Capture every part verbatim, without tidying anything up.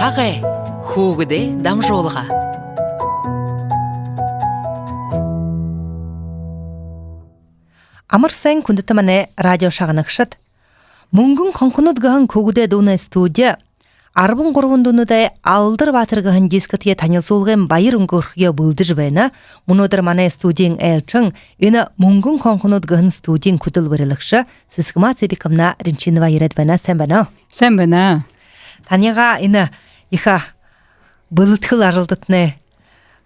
Агай, хүүгэдэй дамжуулга. Амар сайн, хүндэтэ манай радио шагнагшад! «Мүнгэн хонхонууд» гэһэн хүүгэдэй дуунай студи арбан гурбан дуунуудай «Алдар баатар» гэһэн дискэтэеэ танилсуулгын баяр үнгэргэхөө бэлдэжэ байна. Мүнөөдэр манай студиин айлшан энэ «Мүнгэн хонхонууд» гэһэн студиин хүтэлбэрилэгшэ Сэсэгма Цыбиковна Ринчинова ерээд байна. Сайн байна! Сайн байна! Таниие энэ ехэ бэлэдхэл ажалдатнай,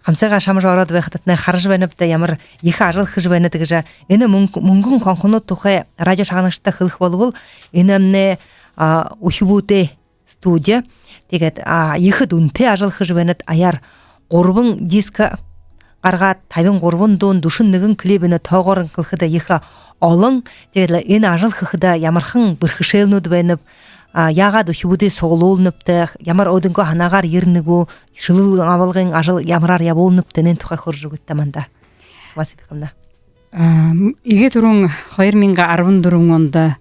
хамсыгаа шамжа ороод байхадатнай хаража байнабди, ямар ехэ ажал хэжэ байнат гэжэ. Энэ мүн-, «Мүнгэн хонхонууд» тухай радио шагнагшадта хэлэхэ болбол, энэмнай, а, үхибүүдэй студи. Тиигээд, а, ехэ дүнтэй ажал хэжэ байнат, аяар гурбан диск гаргаад, табин гурбан дуун, дүшэн нэгэн клип, энэ тоогоор хэлэхэдэ ехэ олон. Тиигээд лэ энэ ажал хэхэдэ ямархан бэрхэшээлнүүд байнаб, а, яагаад үхибүүдые суглуулнабта, ямар өөдынгөө һанаагаар ерэнэ гү, шэлэл абалгын ажал ямараар ябуулнабта, энээн тухай хөөрэжэ үгыт даа манда, Сэсэгма Цыбиковна. А, м, эгээ түрүүн хоёр мянга арбан дүрбэн ондо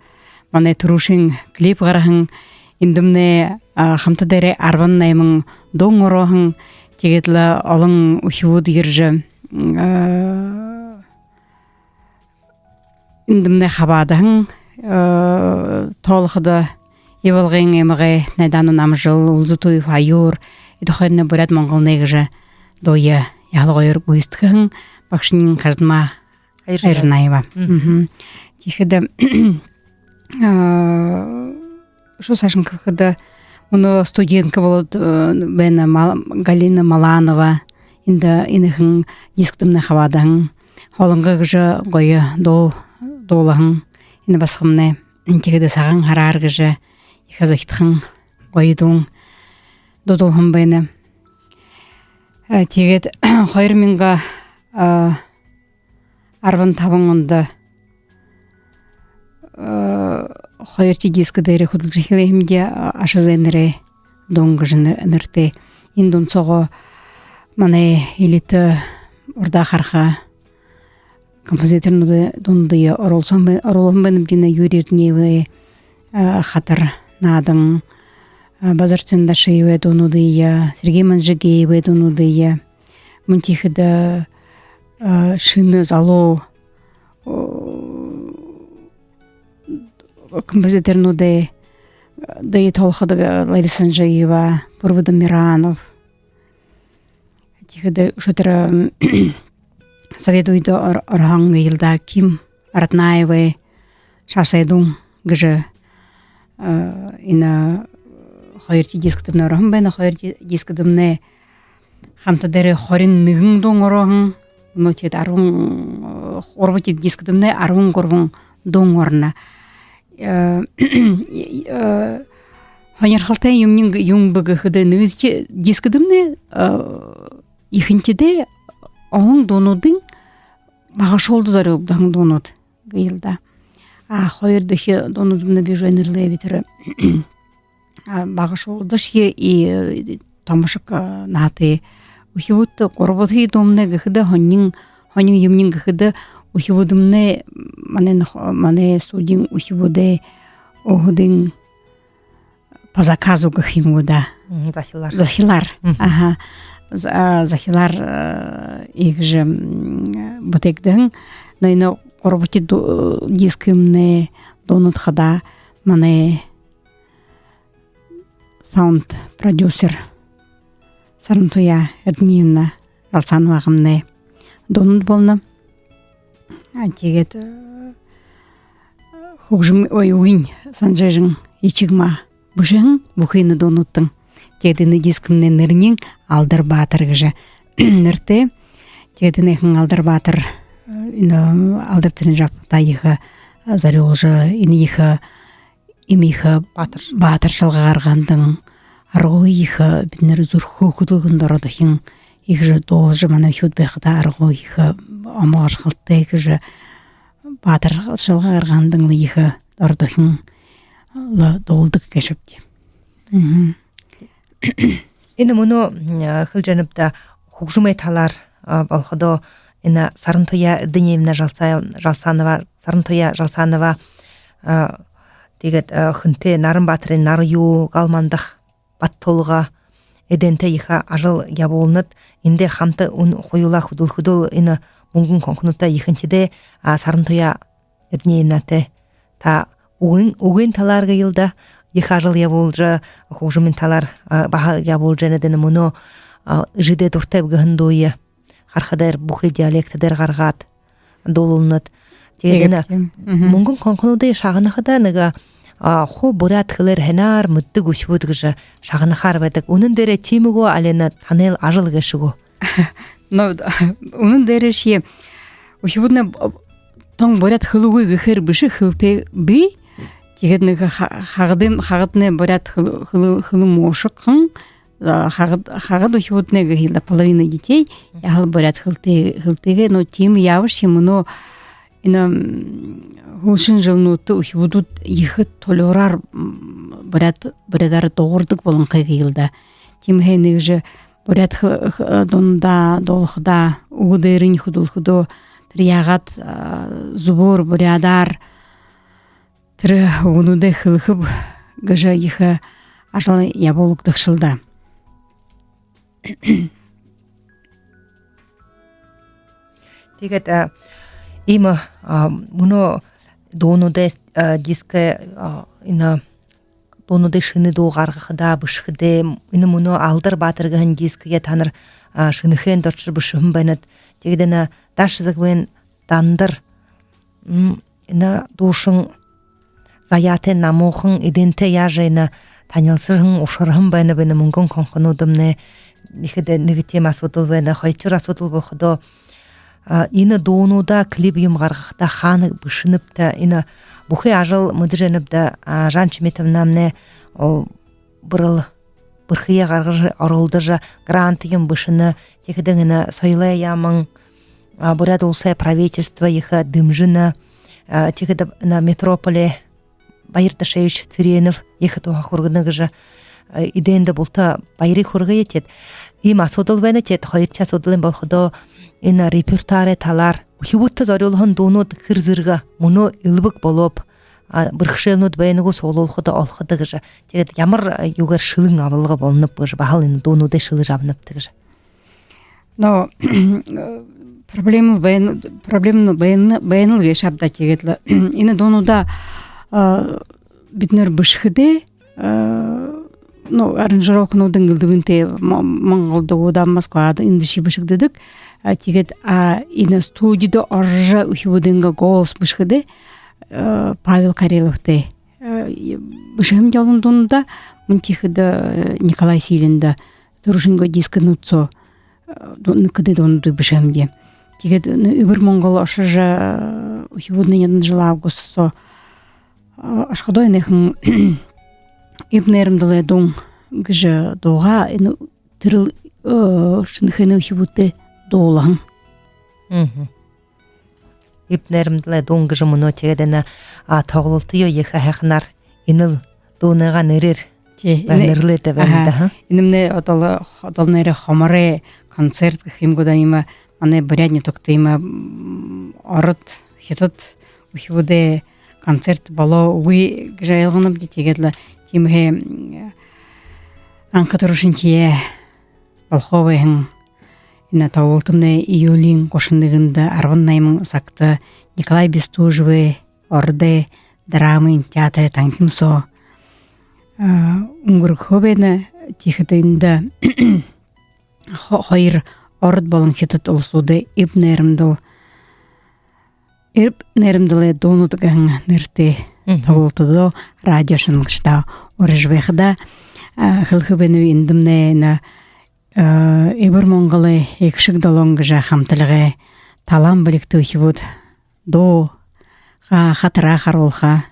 манай түрүүшын клип гараһан, эндэмнай, а, хамта дээрээ арбан найман дуун орооһон, тиигээд лэ олон үхибүүд ерэжэ, а, эндэмнай хабаадаһан, э, тоолоходо Ивалгын аймагай Найданов Намжил, Улзытуев Аюур, эдэ хоёрнай «Буряад-монголнай» гэжэ дууе яһала гоёор гүйсэдхэһэн, багшань Хажидма Аюржанаева. Аюржанаева. Мгм. Мгм. Тиихэдэ, а, үшөө саашань хэлэхэдэ, мүнөө студентка болоод, э, байна Мал-, Галина Маланова, эндэ энэхэн дискдэмнай хабаадаһан. «Холонго» гэжэ гоё дуу дуулаһан энэ басагамнай. Тиихэдэ «Сагаан һараар» гэжэ ехэ зохидхон гоё дуун дуудуулһан байна. Э, тиигээд хоёр мянга, а, арбан табан ондо, э, хоёрдохи диск дээрээ хүдэлжэ эхилээбди, а, «Аша зээнэрэй дуун» гэжэ нэ-, нэрэтэй. Энэ дуун соогоо манай элитэ урдаа хараха композиторнуудай дуунуудые оруулһан бай-, оруулһан байнабди, Юрий Эрдынеевэй, э, «Хатар» наадан, э, Базарцын Дашиевай дуунуудые, Сергей Манжигеевэй дуунуудые. Мүн тиихэдэ, э, шэнэ залуу, э, композиторнуудай, э, дээрээ тоолоходо, э, Лариса Анжиева, Пурбодом Миранов. Тиихэдэ үшөө тэрэ, м, совет үедэ ор-, ороһон гээл даа, Ким Ратнаевай «Шасай дуун» гэжэ, э, энэ хоёрдохи дискдэмнай ороһон байна. Хоёрдохи дискдэмнай хамта дээрээ хорин нэгэн дуун орооһон. Мүнөө тиигээд арбан, э, гурбадахи дискдэмнай арбан гурбан дуун ороно. Э, э, һонирхолтой юумэн юун бэ гэхэдэ, нэгэдэхи дискдэмнай, э, ехэнхидээ олон дуунуудынь багашуулда зорюулагдаһан дуунууд гээл даа. А хоёрдохи дуунуудымнай, би уже нэрлээб, тэрэ, а, багашуулдашье и, э, томошог, э, наһатай үхибүүдтэ. Гурбадахи дуумнай гэхэдэ, һонин, һонин юумэн гэхэдэ, үхибүүдымнай, манай нөх-, манай студиин үхибүүдэй өөһэдын «По заказу» гэхэ юм гү даа. Мгм, захилаар. Захилаар. Мгм. Аха. За-, а, захилаар, э, иигэжэ, м, бүтээгдэһэн. Но энэ гурбадахи ду-, дискымнай дуунууд хадаа манай саунд-продюсер Сарантуяа Эрдынеевна Жалсановагамнай дуунууд болоно. А, тиигээд, э, хүгжэм-, ой, үгэнь Санжижин Ичигма бэшэһэн бүхы энэ дуунуудтань. Тиигээд энэ дискымнай нэрэниинь «Алдар баатар» гэжэ нэрэтэй. Тиигээд энэхэн Алдар баатар, э, энэ Алдар Цыренжаповта ехэ, э, зорюулжа, энэ ехэ, иимэ ехэ баатар, баатаршалга гаргаһандань, аргагүй ехэ, бидэнэр зүрхэ хүдэлгэндэ ородохин, иигэжэ дуулажа, манай үхибүүд байхадаа аргагүй ехэ омогорхолтой гэжэ, баатаршалга гаргаһандань лэ ехэ ородохин лэ дуулдаг гээшэбди. Мгм. Энэ мүнөө, м, хэлэжэ байнабди, хүгжэмэй талаар, а, болоходоо, энэ Сарантуяа Эрдынеевна Жалса-, Жалсанова, Сарантуяа Жалсанова, а, тиигээд, а, хэнтэй, Наран-Баатарын Нараюу, Галмандах Баттулга, эдээнтэй ехэ ажал ябуулнат. Эндэ хамта үн-, хоюулаа хүдэлхэдөөл энэ «Мүнгэн хонхонуудта» ехэнхидээ, а, Сарантуяа Эрдынеевнатай та үгын, үгын талаар гээл даа, ехэ ажал ябуулжа, хүгжэмэй талаар, а, баһа ябуулжа, энэ дэнэ мүнөө, а, эжыдээ дуратайб гэһэн дууе харахада, бүхы диалектээр гаргаад дуулуулнат. Тиигээд энэ «Мүнгэн хонхонуудые» шагнахада нэгэ, а, хуу буряад хэлээр һайнаар мэдэдэг үхибүүд гэжэ шагнахаар байдаг. Үнэн дээрээ тиимэ гү, али энэ танай ажал гээшэ гү? Но, үнэн дээрэшье, үхибүүднай б-, тон буряад хэлэгүй гэхээр бэшэ, хэлэтэй бии. Тиигээд нэгэ ха-, хагадын, хагаднай буряад хэл-, хэлэ-, хэлэн уушагхан, а, хагад, хагад үхибүүднай гэхэ юм даа, половина детей яһала буряад хэлэтэй, хэлэтэйгээ, но тиимэ яабашье мүнөө энэ, м, һүүлшын жэлнүүдтэ үхибүүд ехэ тулюураар, м, буряад, буряадаар дуугардаг болонхой гээл даа. Тиимэһээ нэгэ жэ буряад х-, х-, дуунуудаа дуулахадаа, үгэ дээрэнь хүдэлхэдөө, тэрэ яагаад, а, зүбөөр буряадаар тэрэ үгэнүүдые хэлэхэб гэжэ ехэ ажал ябуулагдагшал даа. Тиигээд, а, иимэ, а, мүнөө дуунуудай, а, диск, а, энэ дуунуудай шэнэ дуу гаргахадаа, бэшэхэдээ, энэ мүнөө «Алдар баатар» гэһэн дискээ танар, а, Шэнэхээндэ ошожо бэшэһэн байнат. Тиигээд энэ Даши Загвайн Дандар, м, энэ дуушан заяатай, намуухан, эдээнтэй яажа энэ танилсаһан, ушарһан байнаб, энэ «Мүнгэн хонхонуудамнай». Ехэ нэгэ тиимэ асуудал байна. Хоёрдохи асуудал болоходоо, а, энэ дуунуудаа клип юумэ гаргахадаа хаана бэшэнэбта, энэ бүхы ажал мэдэжэ байнабди даа, а, Жанна Чимитовнамнай, о, бэрхэл, бэрхые гаргажа, оролдожо, грант юумэ бэшэнэ. Тиихэдэнь энэ Соёлой яаман, а, Буряад Уласай правительство ехэ дэмжэнэ. А, тиихэдэ энэ метрополи Баяр Дашиевич Цыренов ехэ туһа хүргэнэ гэжэ, а, эдээндэ булта баяр хүргэе. Теэд иимэ асуудал байна. Теэд хоёрдохи асуудалынь болоходоо, энэ репертуарай талаар, үхибүүдтэ зорюулһан дуунууд хэр зэргэ мүнөө элбэг болооб, а, бэрхэшээлнүүд байна гү суглуулхада, олоходо гэжэ. Тиигээд ямар, а, юугээр шэлэн абалга болоноб гэжэ баһал энэ дуунуудые шэлэжэ абанабта гэжэ. Но проблема байна, проблема байна, байнал гээшэ ааб даа. Тиигээд лэ энэ дуунуудаа, а, бидэнэр бэшэхэдээ, а, ну, аранжировкануудынь элдэбынтэй Мо-, Монголдо гү даа, Москвада, эндэшье бэшэгдэдэг. А, тиигээд, а, энэ студидэ орожо үхибүүдэйнгээ голос бэшэхэдээ, а, Павел Кареловтай, а, бэшэһэмди олон дуунуудаа, мүн тиихэдэ, а, Николай Силиндэ түрүүшынгээ дискэнүүд соо, а, ду-, нэгэ хэды дуунуудые бэшэһэмди. Тиигээд энэ Эбэр Монгол ошожо, а, үхибүүднай нёдондо жэл август соо, а, ошоходоо, энэхэн «Эб найрамдалай дуун» гэжэ дуугаа энэ тэрэл, э, Шэнэхээнэй үхибүүдтэ дуулаһан. Мгм. «Эб найрамдалай дуун» гэжэ мүнөө тиигээд энэ, а, тоглолтоёо ехэ һайханаар энэл дуунайнгаа нэрээр, тии, байна, нэрлээд байна даа, ха? Энэмнай одоол, одоол нэрээ хомор концерт гэхэ юм гү даа, иимэ манай буряад нютагта иимэ, м, ород, хитад үхибүүдэй концерт болоо үгы гэжэ ойлгонобди. Тиигээд лэ тиимэһээ, м, анха түрүүшынхиеэ болохоо байһан энэ тоглолтомнай июлиин гушан нэгэндэ арбан найман сагта Николай Бестужевэй Ородой драмын театрай танхим соо, а, үнгэргэхөө байна. Тиихэдэ эндэ хо-, хоёр ород болон хитад уласуудай «Эб найрамдал», «Эб найрамдалай дуунууд» гэһэн нэрэтэй, мгм, тоглолтодоо радио шагнагшадаа уряжа байхадаа, а, хэлэхэ байнаб, эндэмнай энэ, а, Эбэр Монголой «Эгшэг долоон» гэжэ хамталгын талаан бэлигтэй үхибүүд дуу, ха-, хатараа харуулха,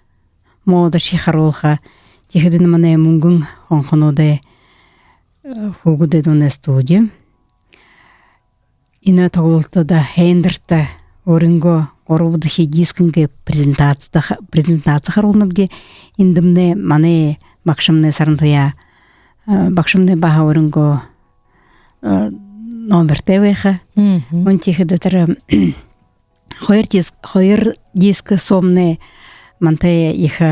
модошье харуулха. Тиихэдэнь манай «Мүнгэн хонхонуудай», э, хүүгэдэй дуунай студи энэ тоглолтодо һайндэртэ өөрынгөө гурбадахи дискынгээ презентаци ха-, презентаци харуулнабди. Эндэмнай манай багшамнай Сарантуяа, э, багшамнай баһа өөрынгөө, э, номертэй байха. Мгм. Мүн тиихэдэ тэрэ хоёр диск, хоёр диск соомнай мантай ехэ,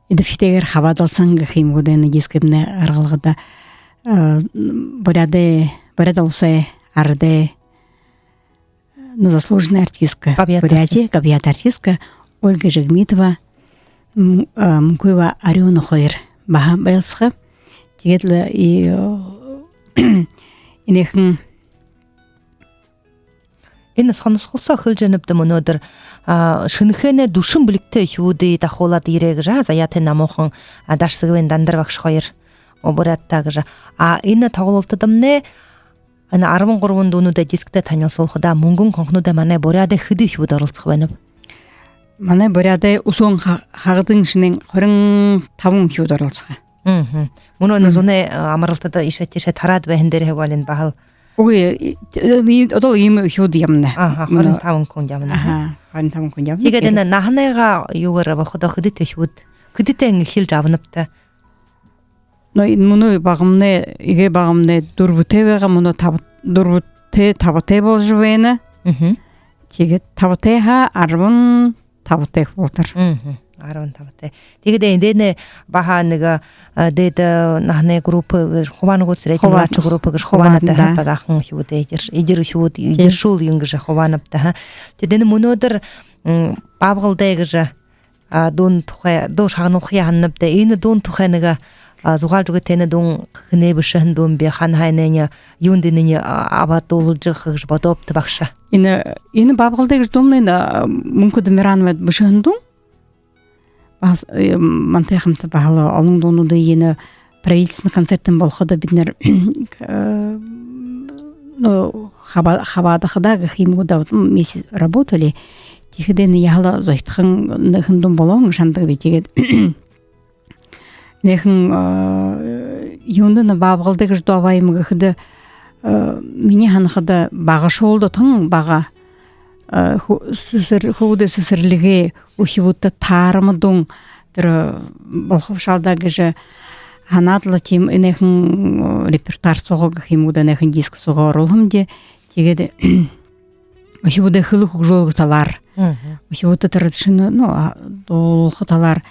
э, эдэбхитэйгээр хабаадалсаһан гэхэ юм гү даа, энэ дискэймнай гаргалгада, э, Буряадай, Буряад Уласай арадай, ну, заслуженная артистка, габьяата Бурятии, артистка, габьяата артистка Ольга Жигмитова, м, э, Мункуева Арюна хоёр баһа байлсаха. Тиигээд лэ и, э, энээхэн Энэ соносхол соо хэлэжэ байнабди мүнөөдэр, а, Шэнэхээнэй дүшэн бэлигтэй үхибүүдые дахуулаад ерээ гэжэ, а, Заяатай Намуухан, а, Дашасаговын Дандар багша хоёр, о, Буряадта гэжэ. А энэ тоглолтодомнай, энэ арбан гурбан дуунуудые дисктэй танилсуулхадаа, мүнгэн хонхонуудые манай Буряадай хэды үхибүүд оролсохо байнаб? Манай Буряадай үсөөн ха-, Хагадын шэнээн хорин табан үхибүүд оролсохо. Мгм. Мүнөө энэ Мгм. зунай, а, амаралтада иишэ тиишээ тараад байһан дээрэһээ болино баһал. Үгы, и-, и-, одоол иимэ үхибүүд ябана. Аха, Мүнөө хорин табан хүн ябана. Аха, хорин табан хүн ябана. Тиигээд Тиигээд энэ наһанайгаа юугээрээ болоходоо, хэдытэй үхибүүд, хэдытэйнь эхилжэ абанабта? Но энэ мүнөө багамнай, эгээ багамнай дүрбэтэй байгаа, мүнөө таб-, дүрбэтэй, табатай боложо байна. Мгм. Тиигээд табатайһаа арбан табатай болотор. Мгм. Арбан табатай. Тиигээд эндэнь баһа нэгэ, а, дээдэ наһанай группэ гэжэ, хубаанай гү, средний, Хубаан-, младший группэ гэжэ, хубаанай, хубаанай, да, да. Баһахан үхибүүдэй, эдир, эдир үхибүүд, Тии. Эдиршүүл юм гэжэ хубаанабди, аха. Тиигээд энэ мүнөөдэр, м, Баабгалдай гэжэ, а, дуун тухай, дуу шагнуулхаяа һананабди. Энэ дуун тухай нэгэ, а, зугаалжа үгыт, энэ дуун хэнэй бэшэһэн дуун бэ, хаана, хаанайнь, юундэнь, а, абаад дуулажа үгэхэ гэжэ бодообта, багша? Энэ, энэ Баабгалдай гэжэ дуумнай, энэ, а, Мүнхэ Дамирановай бэшэһэн дуун. Баһал, э, мантай хамта баһал олон дуунуудые энэ правительственный концертнь болоходо бидэнэр, э, ну, хаба-, хабаадахадаа гэхэ юм гү даа, вот, м, вместе работали. Тиихэдэнь яһала зохидхон нэгэн дуун болоһон гэжэ һанадагби. Тиигээд нэгэн, э, юундэ энэ Баабгалдай гэжэ дуу абаа юм гэхэдэ, э, минии һанахада, багашуулда тон бага, э, ху-, сэсэр-, хүүгэдэй сэсэрлигэй үхибүүдтэ таарама дуун тэрэ болохо бшуу аал даа гэжэ һанаад лэ, тиимэ энээхэн, э, репертуар соогоо гэхэ юм гү даа, энээхэн диск соогоо оруулһамди. Тиигээд үхибүүдэй хэлэ хүгжөөлгэ талаар, Мгм. үхибүүдтэ тэрэ шэнэ, ну, а, дуулаха талаар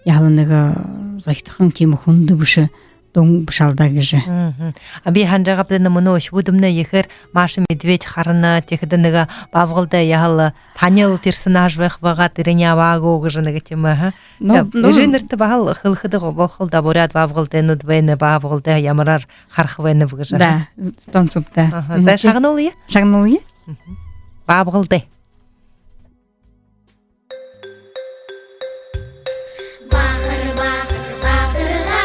яһала нэгэ зохидхон, тиимэ хүндэ бэшэ дуун бшуу аал даа гэжэ. Мгм. А би һанажа байгааб даа, энэ мүнөө үхибүүдэмнай ехээр Маша и Медведь харана, тиихэдэ нэгэ Баабгалдай яһала танил персонаж байха байгаа, тэрэниие абаа гү гэжэ нэгэ тиимэ, аха. Ну, За, ну, эжынэртэ баһал хэлэхэдэ болохол даа, буряад Баабгалдайнууд байна, Баабгалдаа ямараар хараха байнаб гэжэ, аха. Да, тон зүб даа. Аха. Мгм. За, шагнуулая. Шагнуулая. Мгм. Баабгалдай. Бахар, бахар, бахарга,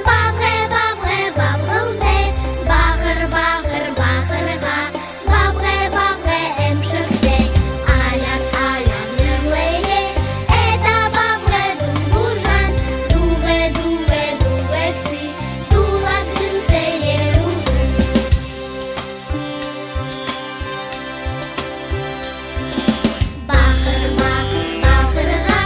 баабгай, баабгай, баабгалдай. Бахар, бахар, бахарга, баабгай, баабгай, эмшэгтэй. Аляар, аляар нэрлэе, эдэ баабгай дуугужан. Дуугай, дуугай, дуугай гэгты, дуулаад гэнтэ ерүүжэн. Бахар, бахар, бахарга,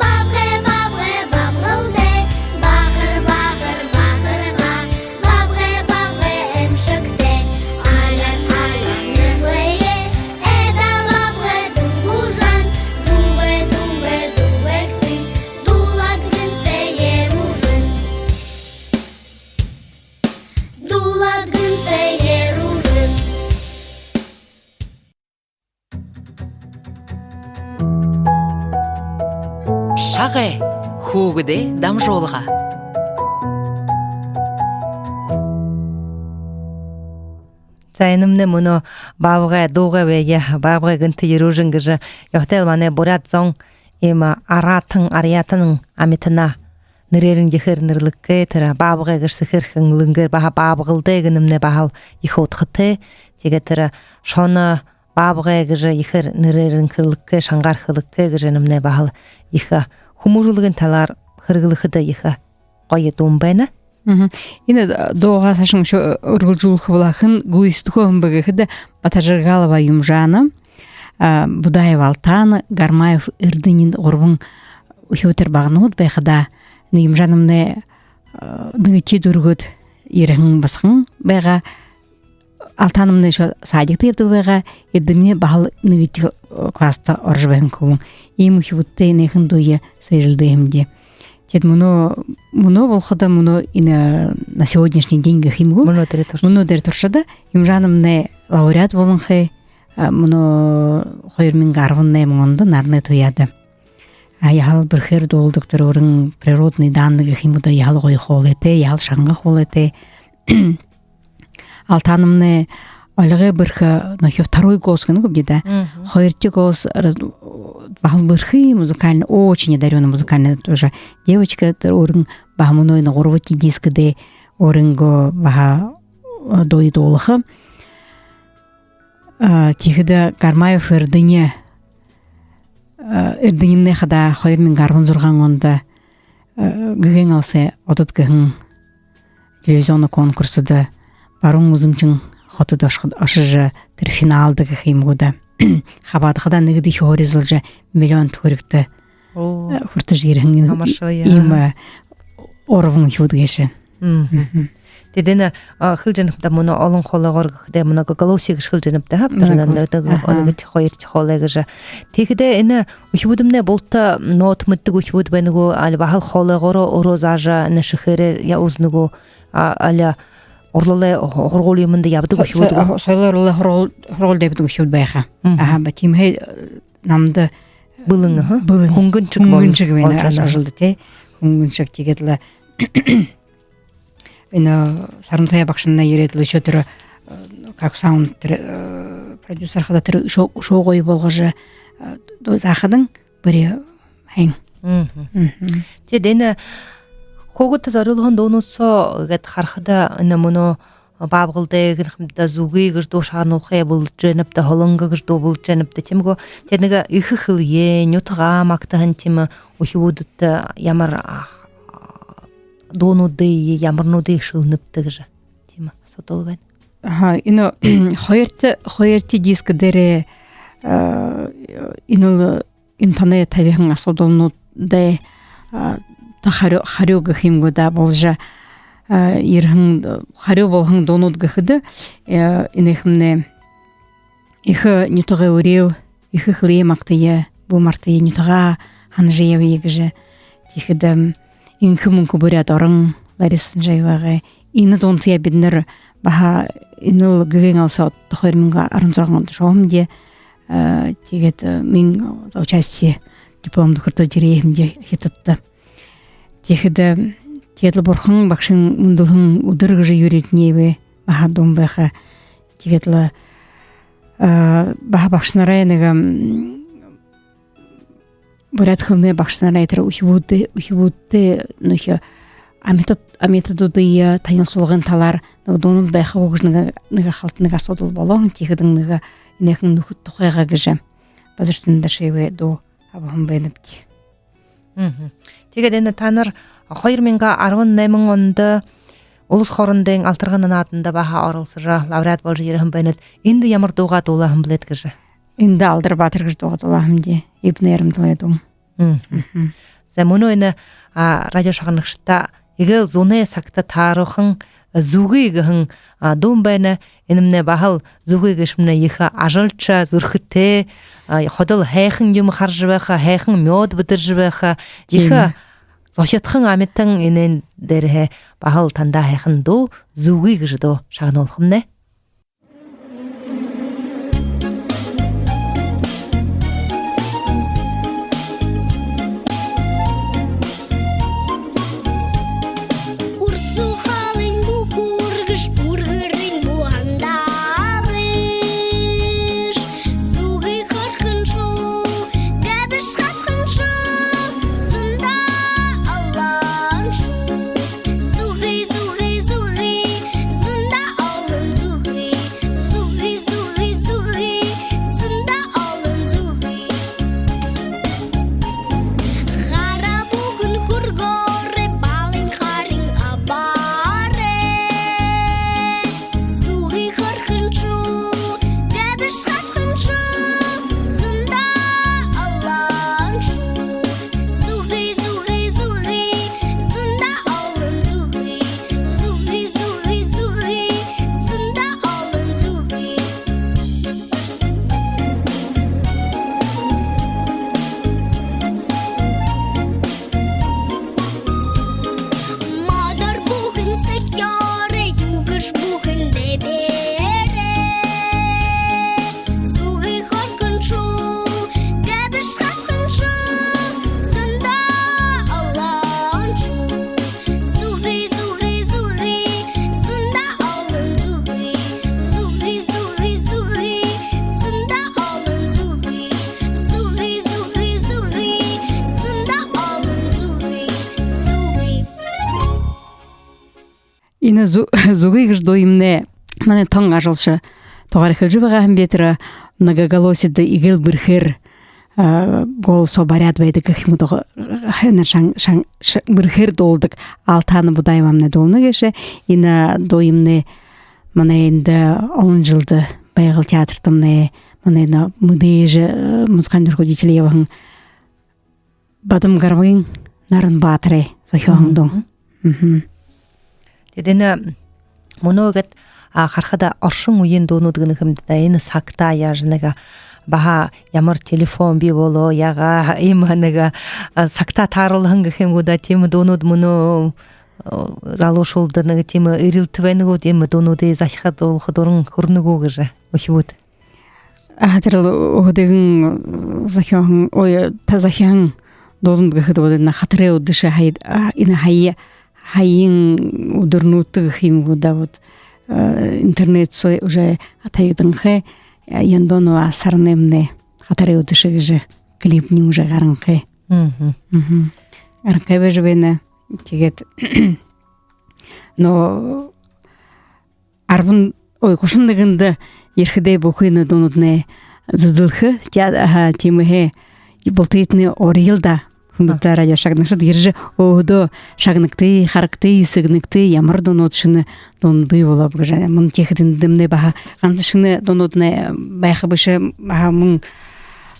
баабгай, баабгай, баабгалдай. Бахар, бахар, бахарга, баабгай, баабгай, эмшэгтэй. Аляар, аляар нэрлэе, эдэ баабгай дуугужан. Дуугай, дуугай, дуугай гэгты, дуулаад гэнтэ ерүүжэн. Дуулаад гэнтэ ерүүжэн. Шагай. Хүүгэдэй дамжуулга. За, энэмнай мүнөө баабгай дуугай байе, баабгай гэнтэ ерүүжэн гэжэ ёһотойл манай буряад зон иимэ араатан, арьяатан амитанаа нэрээрнь ехээр нэрлэдэг гээ, тэрэ баабгай гэжэ сэхэ эрхилэнгээр баһа Баабгалдай гэнэмнай баһал ехэ удхатай. Тиигээд тэрэ шоно баабгай гэжэ ехээр нэрээрнь нэрлэдэг гээ, шангаар хэлэдэг гээ гэжэ энэмнай баһал ехэ хүмүүжүүлгын талаар хэрэглэхэдэ ехэ гоё дуун байна. Мгм. Энэ дуугаа саашань үшөө үргэлжэлүүлхэ болоо һэн, гүйсэдхэһэн бэ гэхэдэ, Батожаргалова Юмжана, а, Будаева Алтана, Гармаев Эрдэни гурбан үхибүүдээр баганууд байхадаа, энэ Юмжанамнай, а, нэгэдэ дүүргээд ерэһэн басаган байгаа. Алтанамнай үшөө садикта ябадаг байгаа, Эрдэни баһал нэгэдэхи, э, класста орожо байһан хүбүүн. Иимэ үхибүүдтэй энээхэн дууе сээжэлдээ һэмди. Тиигээд мүнөө, мүнөө болоходо, мүнөө энэ, на сегодняшний день гэхэ юм гү? Мүнөө дээрэ турш-, мүнөө дээрэ туршада Юмжанамнай лауреат болонхой, а, мүнөө хоёр мянга арбан найман ондо наранай туяада. А, яһала бэрхээр дуулдаг тэрэ өөрын природный данные гэхэ юм гү даа, яһала гоё хоолойтой, яһала шанга хоолойтой. Алтанамнай олигой бэрхэ, ну, хё, второй голос гэнэ гүбди даа. Мгм. Хоёрдохи голос р-, баһал бэрхэ музыкальный, очень одарённая музыкальная тоже девочка, тэрэ өөрын баһа мүнөө энэ гурбадахи дискдээ өөрынгөө баһа, э, дуу дуулаха. А, тиихэдэ Гармаев Эрдэни, а, Эрдэнинэй хадаа хоёр мянга арбан зургаан ондо, а, Гэгээн Аласай одод гэһэн телевизионно конкурсдо баруун үзэмжын хотодо ошохо-, ошожо, тэрэ финалда гэхэ юм гү даа, хабаадахадаа нэгэдэхи һуури эзэлжэ, миллион түхэригтэ, Оо. а, хүртэжэ ерэһэн Амаршалая. Иимэ, а, урбан үхибүүд гээшэ. Мгм. Мгм. Тиигээд энэ, а, хэлэжэ байнабди мүнөө олон хоолойгоор гэхэдэ, многоголосие гэжэ хэлэжэ байнабди даа, хабтар Многоголос-, нэ-, нэ-, аха. Нэгэтэ, хоёрдохи хоолой гэжэ. Тиихэдэ энэ үхибүүднай булта нот мэдэдэг үхибүүд байна гү, али баһал хоолойгоороо өөрөө заажа, нэшэхээрээ яа үзэнэ гү, а, али урлалай һу-, һургуули юумэндэ ябадаг Со-, үхибүүд гү? со-, соёлой урлалай һургуул-, һургуулида ябадаг үхибүүд байха. Мгм. Аха, ба тиимэһээ, э, намда Бэлэн, аха. Бэлэн. Хүнгэншэг Хүнгэншэг байна, болжо, аха. Ажалда, тии. Хүнгэншэг, тиигээд лэ энэ Сарантуяа багшамнай ерээд лэ үшөө тэрэ, э, как саунд тэрэ, э, продюсер хадаа тэрэ үшөө, үшөө гоё болгожо, э, дуу заахадань бүри һайн. Мгм. Мгм. Тиигээд энэ хүүгэдтэ зорюулһан дуунууд соо гээд харахада, энэ мүнөө Баабгалдай гэнэ юм даа, Зүгы гэжэ дуу шагнуулхаяа бэлдэжэ байнабди даа, Һолонго гэжэ дуу бэлдэжэ байнабди даа, тиимэ гү? Тиигээд нэгэ эхэ хэлэеэ, нютагаа магтаһан тиимэ үхибүүдтэ ямар, а, дуунуудые, ямарнуудые шэлэнэбта гэжэ тиимэ асуудал байна. Аха, энэ хоёрдохи, хоёрдохи диск дээрээ, а, энэл энэ танай табиһан асуудалнуудтай, а, та харюу, харюу гэхэ юм гү даа, болжо, а, ерэһэн, харюу болоһон дуунууд гэхэдэ, э, энэхэмнай «Эхэ нютагай үреэл, эхэ хэлэеэ магтая, бү мартая, нютагаа һанажа ябая» гэжэ. Тиихэдэ, м, «Энхэ мүнхэ Буряад орон», Лариса Санжаевагай. Энэ дуунтаяа бидэнэр баһа энэл Гэгээн Аласай ододо хоёр мянга арбан зургаан ондо ошоһомди, э, тиигээд, э, мин за участие диплом хүртөөд ерээ һэмди Хитадта. Тиихэдэ, тиигээд лэ Бурхан багшын мүндэлһэн «Үдэр» гэжэ Юрий Ирдынеевэй баһа дуун байха. Тиигээд лэ, э, баһа багшанарай нэгэ, м, буряад хэлэнэй багшанарай тэрэ үхибүүдтэ, үхибүүдтэ, ну, хэ, амитад-, амитадуудые танилсуулгын талаар нэгэ дуунууд байха гү гэжэ нэгэ, нэгэ халта нэгэ асуудал болоо һэн. Тиихэдэнь нэгэ энэхэн «Нүхэд тухайгаа» гэжэ Базаржаб Дашиевай дуу абаһан байнабди. Мгм. Тиигээд энэ танар хоёр мянга арбан найман ондо улас хоорондын «Алтаргана» нааданда баһа оролсожо, лауреат болжо ерэһэн байнат. Эндэ ямар дуугаа дуулааһан бэлэйт гэжэ? Эндэ «Алдар баатар» гэжэ дуугаа дуулааһамди, Ибнэ Эрэмдэлэй дуун. Мгм. Мгм. За, мүнөө энэ, а, радио шагнагшадта эгээл зунай сагта тааруһан «Зүгы» гэһэн, а, дуун байна. Энэмнай баһал Зүгы гээшэмнай ехэ ажалша, зүрхэтэй, а, ходол һайхан юумэ хаража байха, һайхан мёд бэдэржэ байха, ехэ зохидхон амитан. Энээн дээрэһээ баһал танда һайхан дуу, «Зүгы» гэжэ дуу шагнуулхамнай. Урсуу халын бүхүүргэш, үргэрынь буһандагаш, зүгы хөрхөн шуу, гэбэш хатхан шуу, зундаа олон шуу. Зүгы, зүгы, зүгы, зундаа олон зүгы. Энэ зу- «Зүгы» гэжэ дуу юумэнэй манай тон ажалша тугаар хэлэжэ байгаа һэм бэ, тэрэ многоголосиедэ эгээл бэрхээр, а, голосоо бариад байдаг гэхэ юм даа, хэнэ шан- шан- ш- бэрхээр дуулдаг Алтана Будаевамнай дуулана гээшэ. Энэ дуу юумэнэй манай эндэ олон жэлдэ Байгал театртамнай манай энэ мэдээжэ, э, музыкальный руководитель ябаһан Бадма Гарбын Наран баатарай зохёоһон дуун. Мгм. Тиигээд энэ мүнөө гээд, а, харахада оршон үеын дуунууд гэнэ һэм даа, энэ сагтаа яажа нэгэ, баһа ямар телефон бии болоо, яагаа, иимэ нэгэ, а, сагтаа тааруулһан гэхэ юм гү даа, тиимэ дуунууд мүнөө, а, залуушуулда нэгэ тиимэ эрилтэ байна гү, тиимэ дуунуудые захиха, дуулаха дуран хүрэнэ гү гэжэ, үхибүүд? А, тэрэл өөһэдыгөө зохёоһон, ой, та захиһан дуунууд гэхэдэ, вот энэ «Хатарай үдэшэ», хай- а, энэ хай- һаяын үдэрнүүдтэ гэхэ юм гү даа, вот, э, интернет соо уже табигданхай, э, Яндонова Сарнаймнай «Хатарай үдэшэ» гэжэ клипнь уже гаранхай. Мгм. Мгм. Гаранхай байжа байна. Тиигээд, но, арбан, ой, гушан нэгэндэ ерэхэдээ бүхы энэ дуунууднай зэдэлхэ, тиигээд, аха, тиимэһээ бултыетнай уряал даа. Хүндэтэ радио шагнагшад, ерэжэ өөһэдөө шагнагты, харагты, сэгнэгты, ямар дуунууд, шэнэ дуунууд бии болооб гэжэ. Мүн тиихэдэ эндэмнай баһа ганса шэнэ дуунууднай байха бэшэ, баһа мүн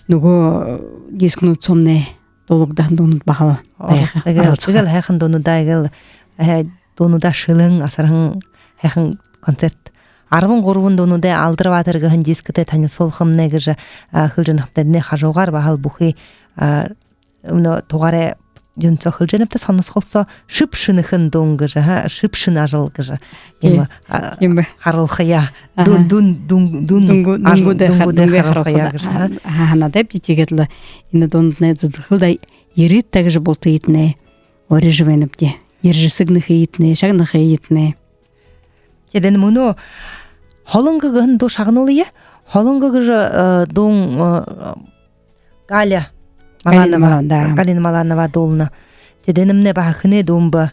нүгөө дискнүүд соомнай дуулагдаһан дуунууд баһал байха. Оролсохо. Эгээл, оролсохо. Эгээл һайхан дуунуудаа, эгээл, э, дуунуудаа шэлэһэн, асарһан һайхан концерт. Арбан гурбан дуунуудые Алдар баатар гэһэн дисктэй танилсуулхамнай гэжэ, а, хэлэжэ байнабди. Энээнэй хажуугаар баһал бүхы, а, мүнөө тугаарай юун соо хэлэжэ байнабди, соносхол соо «Шэб шэнэхэн дуун» гэжэ, аха, шэб шэнэ ажал гэжэ. Тиимэ, тиимэ, а, тиимэ. Харуулхаяа. Аха. Дүн- дүн- дүн- дүн- дүнгүү- ажал- дүнгүүдэй ха- дүнгүүдэй дүнгүүдэй харуулхаяа гэжэ, аха. Аха, һанаатай бди. Тиигээд лэ энэ дуунууднай зэдэлхэл даа, ерыт даа гэжэ бултыетнай уряжа байнабди. Ерэжэ сэгнэхыетнай, шагнахыетнай. Тиигээд энэ мүнөө «Холонго» гэһэн дуу шагнуулая. «Холонго» гэжэ, э, дуун, э, Галина Маланова. Галина Маланова, да. Галина Маланова дуулана. Тиигээд энэмнай баһа хэнэй дуун бэ?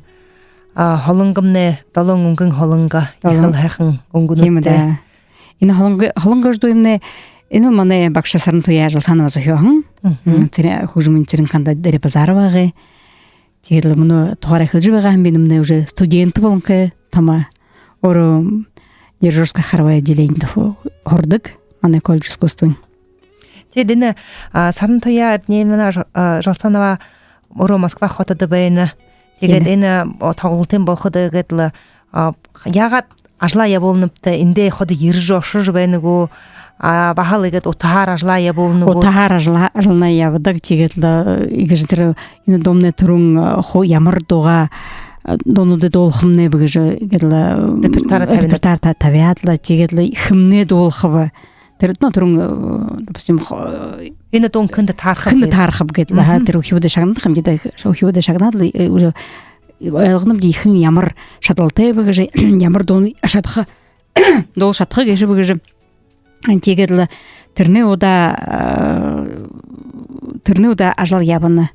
А, «Холонгомнай», «Долоон үнгын холонго». Долоон. Ехэл һайхан үнгэнүүдтэй. Тиимэ даа. Энэ «Холонго», «Холонго» гэжэ дуу юумэнэй, энэл манай багша Сарантуяа Жалсанова зохёоһон. Мгм. М, тэрэ хүгжэмынь Цырен-Ханда Дэрибазаровагай. Тиигээд лэ мүнөө тугаараа хэлэжэ байгаа һэм би, энэмнай уже студент болонхой, томо, өөрөө дирижёрско-хоровое отделениедэ ху- һурадаг манай колледж искусствын. Тиигээд энэ, а, Сарантуяа Эрдниевна Жа- а, Жалсанова өөрөө Москва хотодо байна. Тиигээд, тиимэ, энэ, о, тоглолтынь болоходо гээд лэ, а, яагаад ажалаа ябуулнабта, эндээ ходо ерэжэ ошожо байна гү, а, баһал иигээд утаһаар ажалаа ябуулна гү? Утаһаар ажалаа, ажалаа ябадаг. Тиигээд лэ, э, иигэжэ тэрэ энэ дуумнай түрүүн, э, ху- ямар дуугаа, э, дуунуудые дуулахамнайб гэжэ иигээд лэ, э, репертуараа табина. Репертуараа та- табяад лэ, тиигээд лэ хэмнай дуулахаб. Тэрэ, ну, түрүүн, э, допустим, хо- энэ дуун хэндэ таарахаб, хэндэ таарахаб гээд лэ, аха, мгм, тэрэ үхибүүдэй шагнадаг һэмди даа, үхибүүдэй шагнаад лэ, э, уже ойлгонобди, хэн ямар шадалтайб гэжэ, ямар дуун шадаха, дуулажа шадаха гээшэб гэжэ. Тиигээд лэ тэрэнэй удаа, э, тэрэнэй удаа ажал ябана.